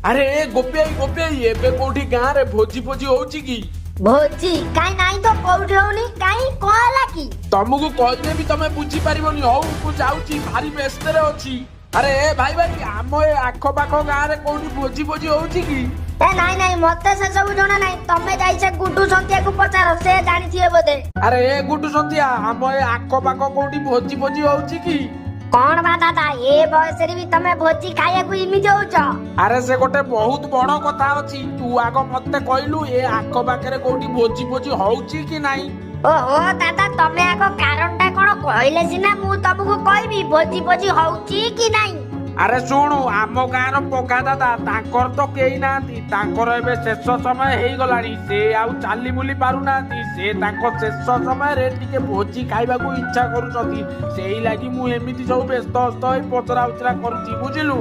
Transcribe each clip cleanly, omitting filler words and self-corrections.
ଆରେ ଏ ଗୋପିଆଇ, ଗୋପିଆଇ, ଏବେ କୋଉଠି ଗାଁରେ ଭୋଜି ଫୋଜି ହଉଛି କି? ଭୋଜି କାଇଁ ନାଇଁ ତ, କୋଉଠି ହଉନି। କାଇଁ, କଣ ହେଲା କି? ତମକୁ କହିଲେ ବି ତମେ ବୁଝିପାରିବନି। ହଉ, ମୁଁ ଯାଉଛି, ଭାରି ବ୍ୟସ୍ତରେ ଅଛି। ଆରେ ଏ ଭାଇ, ଭାଇ, ଆମ ଏ ଆଖପାଖ ଗାଁରେ କୋଉଠି ଭୋଜି ଫୋଜି ହଉଛି କି? ଏ ନାଇଁ ନାଇଁ, ମତେ ସେ ସବୁ ଜଣା ନାହିଁ। ତମେ ଯାଇ ସେ ଗୁଡୁ ସନ୍ଧ୍ୟାକୁ ପଚାର, ସେ ଜାଣିଥିବେ ବୋଧେ। ଆରେ ଏ ଗୁଡୁ ସନ୍ଧ୍ୟା, ଆମ ଏ ଆଖପାଖ କୋଉଠି ଭୋଜି ଫୋଜି ହଉଛି କି? କଣ ବା ଦାଦା, ଏ ବୟସରେ ବି ତମେ ଭୋଜି ଖାଇବାକୁ ଏମିତି ହଉଛ? ଆରେ ସେ ଗୋଟେ ବହୁତ ବଡ କଥା ଅଛି। ତୁ ଆଗ ମତେ କହିଲୁ, ଏ ଆଖପାଖରେ କୋଉଠି ଭୋଜି ଫୋଜି ହଉଛି କି ନାହିଁ? ଓହୋ ଦାଦା, ତମେ ଆଗ କାରଣଟା କଣ କହିଲେ ସିନା ମୁଁ ତମକୁ କହିବି ଭୋଜି ଫୋଜି ହଉଛି କି ନାହିଁ। ଆରେ ଶୁଣୁ, ଆମ ଗାଁର ପଗା ଦାଦା, ତାଙ୍କର ତ କେହି ନାହାନ୍ତି। ତାଙ୍କର ଏବେ ଶେଷ ସମୟ ହେଇଗଲାଣି, ସେ ଆଉ ଚାଲି ବୁଲି ପାରୁନାହାନ୍ତି। ସେ ତାଙ୍କ ଶେଷ ସମୟରେ ଟିକେ ଭୋଜି ଖାଇବାକୁ ଇଚ୍ଛା କରୁଛନ୍ତି। ସେଇ ଲାଗି ମୁଁ ଏମିତି ସବୁ ବ୍ୟସ୍ତ ଅସ୍ତ ହେଇ ପଚରା ଉଚରା କରୁଛି, ବୁଝିଲୁ?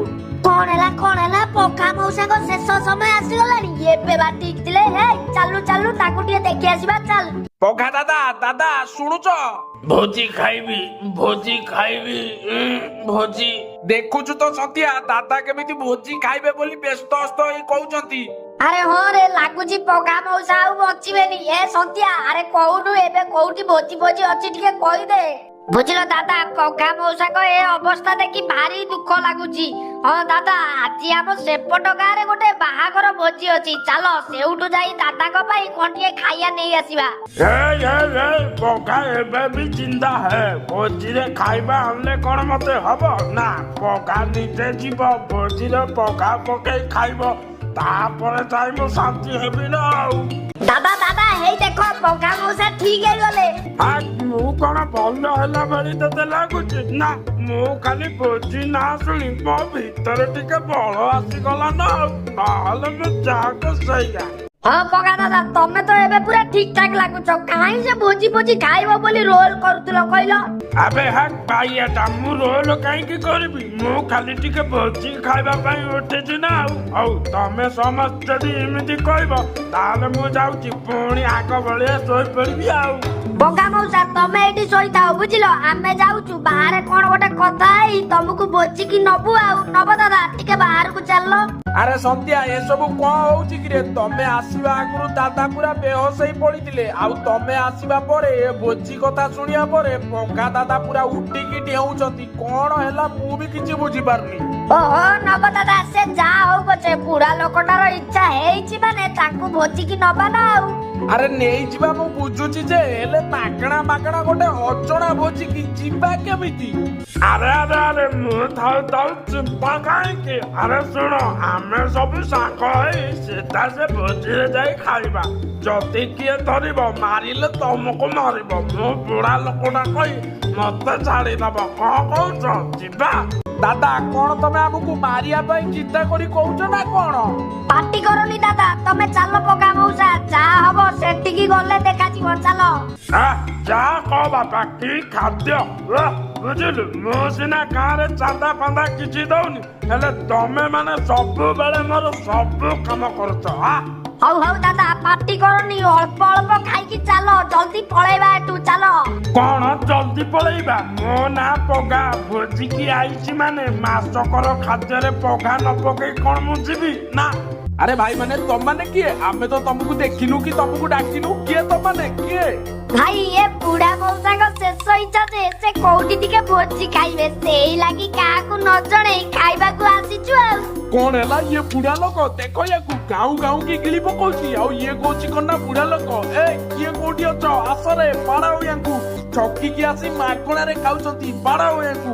କଣ ହେଲା, କଣ ହେଲା? ପକା ମଉସାଙ୍କ ଶେଷ ସମୟ ଆସିଗଲାଣି? ଏବେ ବା ଠିକ ଥିଲେ। ହେ, ଚାଲୁ ଚାଲୁ, ତାକୁ ଟିକେ ଦେଖି ଆସିବା, ଚାଲ। ପଘା ଦାଦା, ଦାଦା, ଶୁଣୁଛ? ଭୋଜି ଖାଇବି, ଭୋଜି ଖାଇବି, ଭୋଜି। ଦେଖୁଛୁ ତ ସତ୍ୟା, ଦାଦା କେମିତି ଭୋଜି ଖାଇବେ ବୋଲି ବ୍ୟସ୍ତ ଅସ୍ତ ହେଇ କହୁଛନ୍ତି। ଆରେ ହଁ ରେ, ଲାଗୁଛି ପଗା ମଉସା ଆଉ ବଞ୍ଚିବେନି। ଏ ସନ୍ଧ୍ୟା, ଆରେ କହୁନୁ, ଏବେ କୋଉଠି ଭୋଜି ଭୋଜି ଅଛି ଟିକେ କହିଦେ। ବୁଝିଲ ଦାଦା, ପଗା ମଉସାଙ୍କ ଏ ଅବସ୍ଥା ଦେଖି ଭାରି ଦୁଃଖ ଲାଗୁଛି। ହଁ ଦାଦା, ଆଜି ଆମ ସେପଟ ଗାଁରେ ଗୋଟେ ବାହାଘର ଭୋଜି ଅଛି। ଚାଲ, ସେଇଠୁ ଯାଇ ଦାଦାଙ୍କ ପାଇଁ କଣ ଟିକେ ଖାଇବା ନେଇ ଆସିବା। ଏଇ ଏଇ ଏଇ, ପଘା ଏବେ ବି ଜିନ୍ଦା ହେ। ଭୋଜିରେ ଖାଇବା ଆଣିଲେ କଣ ମତେ ହବ ନା? ପଘା ନିଜେ ଯିବ, ଭୋଜିରେ ପଘା ପକେଇ ଖାଇବ, ତାପରେ ଯାଇ ମୁଁ ଶାନ୍ତି ହେବି ନା ଆଉ। ଦାଦା, ଦାଦା, ହେଇ ଦେଖ, ପଗା ମଉସା ଠିକ ହେଇଗଲେ। ଆ, ମୁଁ କଣ ଭଲ ହେଲା ଭଳି ତତେ ଲାଗୁଛି ନା? ମୁଁ ଖାଲି ଭୋଜି ନା ଶୁଣି ମୋ ଭିତରେ ଟିକେ ବଳ ଆସିଗଲା ନା ଆଉ, ନହେଲେ ମୁଁ ଯାହାକୁ ସେଇଆ। ହଁ ପଗା ଦାଦା, ତମେ ତ ଏବେ ପୁରା ଠିକ ଠାକ ଲାଗୁଛ। କାହିଁ ସେ ଭୋଜି ଭୋଜି ଖାଇବ ବୋଲି ରୋଲ କରୁଥିଲ କହିଲ? ଆବେ ହାକ୍ ବାଇଆଟା, ମୁଁ ରୋଲ କାହିଁକି କରିବି? ମୁଁ ଖାଲି ଟିକେ ଭୋଜି ଖାଇବା ପାଇଁ ଉଠିଛି ନା ଆଉ। ହଉ, ତମେ ସମସ୍ତେ ଯଦି ଏମିତି କହିବ ତାହେଲେ ମୁଁ ଯାଉଛି, ପୁଣି ଆଗ ଭଳିଆ ଶୋଇପଡିବି ଆଉ। ବଗା ମଉସା, ତମେ ଏଇଠି ଶୋଇଥାଅ, ବୁଝିଲ? ଆମେ ଯାଉଛୁ, ବାହାରେ କଣ ଗୋଟେ କଥା ହେଇ ତମକୁ ଭୋଜିକି ନବୁ। ଆଉ ନବ ଦାଦା, ଟିକେ ବାହାରକୁ ଚାଲ। ଆରେ ସନ୍ଧ୍ୟା, ଏସବୁ କଣ ହଉଛି କିରେ? ତମେ ଆସିବା ଆଗରୁ ଦାଦା ପୁରା ବେହୋସ ହେଇ ପଡିଥିଲେ, ଆଉ ତମେ ଆସିବା ପରେ, ଏ ଭୋଜି କଥା ଶୁଣିବା ପରେ ପଘା ଦାଦା ପୁରା ଉଠିକି ଡେଉଁଛନ୍ତି। କଣ ହେଲା ମୁଁ ବି କିଛି ବୁଝିପାରୁନି। ଓହୋ ନବ ଦାଦା, ସେ ଯାହା ହଉ ପଛେ ବୁଢା ଲୋକଟାର ଇଚ୍ଛା ହେଇଛି ମାନେ ତାଙ୍କୁ ଭୋଜିକି ନବା ନା ଆଉ। ଆରେ ନେଇଯିବା ମୁଁ ବୁଝୁଛି ଯେ, ହେଲେ ମାଗଣା ମାଗଣା ଗୋଟେ ଅଜଣା ଭୋଜିକି ଯିବା କେମିତି? ଆରେ ଆରେ ଆରେ, ମୁଁ ଥାଉ ଥାଉ ଚିନ୍ତା କାହିଁକି? ଆରେ ଶୁଣ, ଆମେ ସବୁ ସାଙ୍ଗ ହେଇ ସିଧା ସେ ଭୋଜିରେ ଯାଇ ଖାଇବା। ଯଦି କିଏ ଧରିବ ମାରିଲେ ତମକୁ ମାରିବ, ମୁଁ ବୁଢା ଲୋକଟା କହି ମତେ ଛାଡିଦବ। କଣ କହୁଛ, ଯିବା? ଦାଦା, କଣ ତମେ ଆମକୁ ମାରିବା ପାଇଁ ଚିନ୍ତା କରି କହୁଛ ନା କଣ? ପାଟି କରନି ଦାଦା, ତମେ ଚାଲ। ପକା ମଉସା, ଯାହା ହବ ସେଠିକି ଗଲେ ଦେଖାଯିବ, ଚାଲ। ଆ, ଯାହା କହ ବାପା, କି ଖାଦ୍ୟ! ଉଃ, ବୁଝିଲୁ, ମୁଁ ସିନା ଗାଁରେ ଚାନ୍ଦା ଫାନ୍ଦା କିଛି ଦଉନି, ହେଲେ ତମେ ମାନେ ସବୁବେଳେ ମୋର ସବୁ କାମ କରୁଛ। ଆ। ହଉ ହଉ ଦାଦା, ପାଟି କରନି, ଅଳ୍ପ ଅଳ୍ପ ଖାଇକି ଚାଲ, ଜଲ୍ଦି ପଳେଇବା ଏଠୁ, ଚାଲ। କଣ ଜଲ୍ଦି ପଳେଇବା? ମୋ ନାଁ ପଗା। ଭୋଜିକି ଆଇଛି ମାନେ ମାସକର ଖାଦ୍ୟରେ ପଘା ନ ପକେଇ କଣ ମୁଁ ଯିବି ନା? ଆରେ ଭାଇ ମାନେ, ତମମାନେ କିଏ? ଆମେ ତ ତମକୁ ଦେଖିନୁ କି ତମକୁ ଡାକିନୁ। କିଏ ତମମାନେ, କିଏ? ଭାଇ, ଏ ବୁଢା ମଉସାଙ୍କ ଶେଷ ଇଚ୍ଛା ଯେ ସେ କୋଉଠି ଟିକେ ଭୋଜି ଖାଇବେ। ସେଇ ଲାଗି କାହାକୁ ନ ଜଣେଇ ଖାଇବାକୁ ଆସିଛୁ ଆଉ। କଣ ହେଲା? ଇଏ ବୁଢା ଲୋକ, ଦେଖ ୟାକୁ, ଗାଉଁ ଗାଉଁ କି ଗିଳି ପକଉଛି। ଆଉ ଇଏ କହୁଛି କଣ ନା ବୁଢା ଲୋକ। ଏ କିଏ କୋଉଠି ଅଛ, ଆସରେ, ବାଡାଅ ୟାଙ୍କୁ। ଠକିକି ଆସି ମାଗଣାରେ ଖାଉଛନ୍ତି, ବାଡାଅ ୟାଙ୍କୁ।